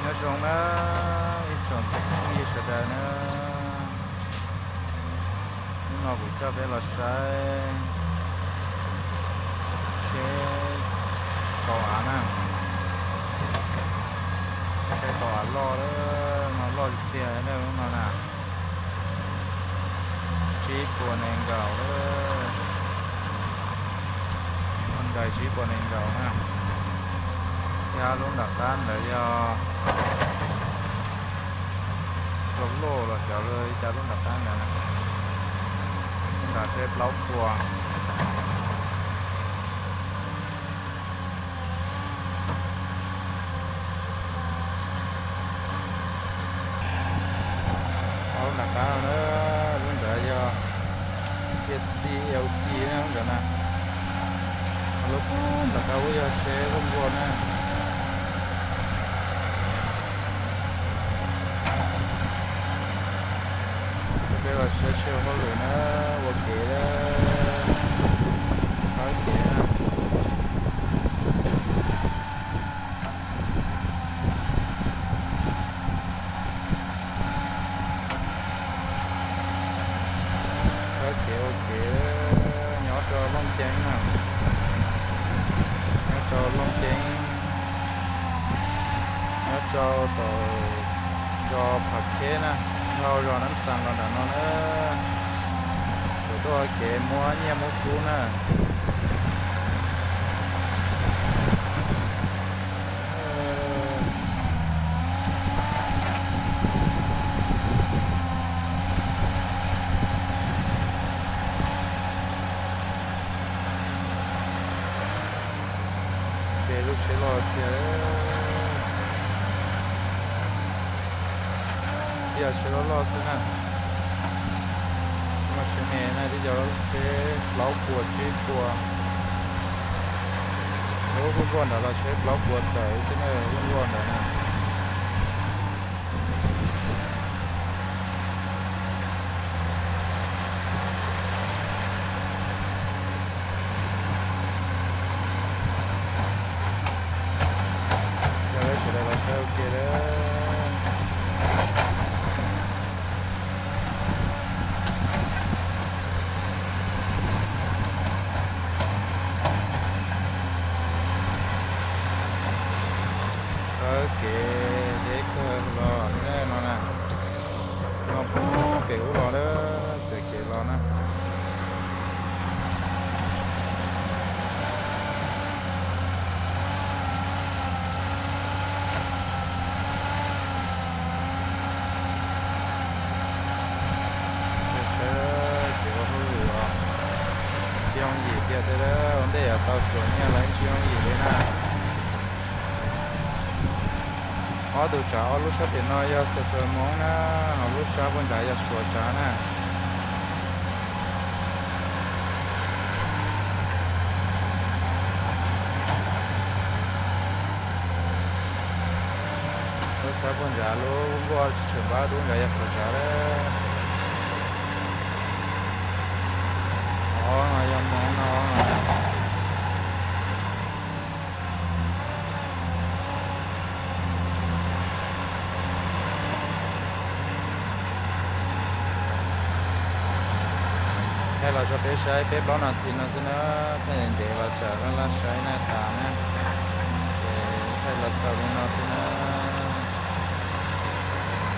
Nyob zoo na ib tsoom phooj ywg sawv daws na, hnub no kuv coj peb los saib tsheb tau av na, tsheb tau av loj, no loj tiag tiag na lub no na, tsib puas nees nkaum, Hyundai tsib puas nees nkaum na, thiab lub nram qab ntawd yog Solo los xyov li cas lub nram qab ntawd na, nram tsheb plaub puas. Lub nram qab no na, lub ntawd yog Kia Ceed L G na lub ntawd na, lub nram qab ub yog tsheb vuj nkuaj na. Peb los saib tsheb hauj lwm na, ua kev, qhab kev na. Qhab kev ua kev, nyob rau Looj Ceeb na, nyob rau Looj Ceeb, nyob rau tom zos Phav Kheb na, dhau zos Nab Xas los nram no na, tsuas tuaj ua kev muab nyiaj muab kub na. Ces lub tsheb loj tiag, tib yog tsheb loj loj xwb na. Muaj tsheb me na, tib yog tsheb plaub puas tsib puas, lub vuj nkuaj ntawd los tsheb plaub puas tawm xwb na, vuj nkuaj ntawd na. Coj peb sawv daws los saib ua ke na. Qhab kev deb kawg los no na, no puag pem ub los na, txawm kev los na. Saib kev ua hauj lwm os, tsis yooj yim tiag tiag, ua ntej yuav tau Suav nyiaj los yeej tsis yooj yim li na. Ob tug tsav ob lub sab pem no yog Xeem Phas Moos na, ho lub sab puag nrad yog Suav tsav na. Lub sab puag nrad lub nkuaj tsis tshwm npab, lub nrad yog Suav tsav. Ob no yog Moos no. Thaij los rau peb saib peb plaub nas this no xwb na, thaij ntev los tsam laj laj saib na tas na. Ces thaij los xaus li no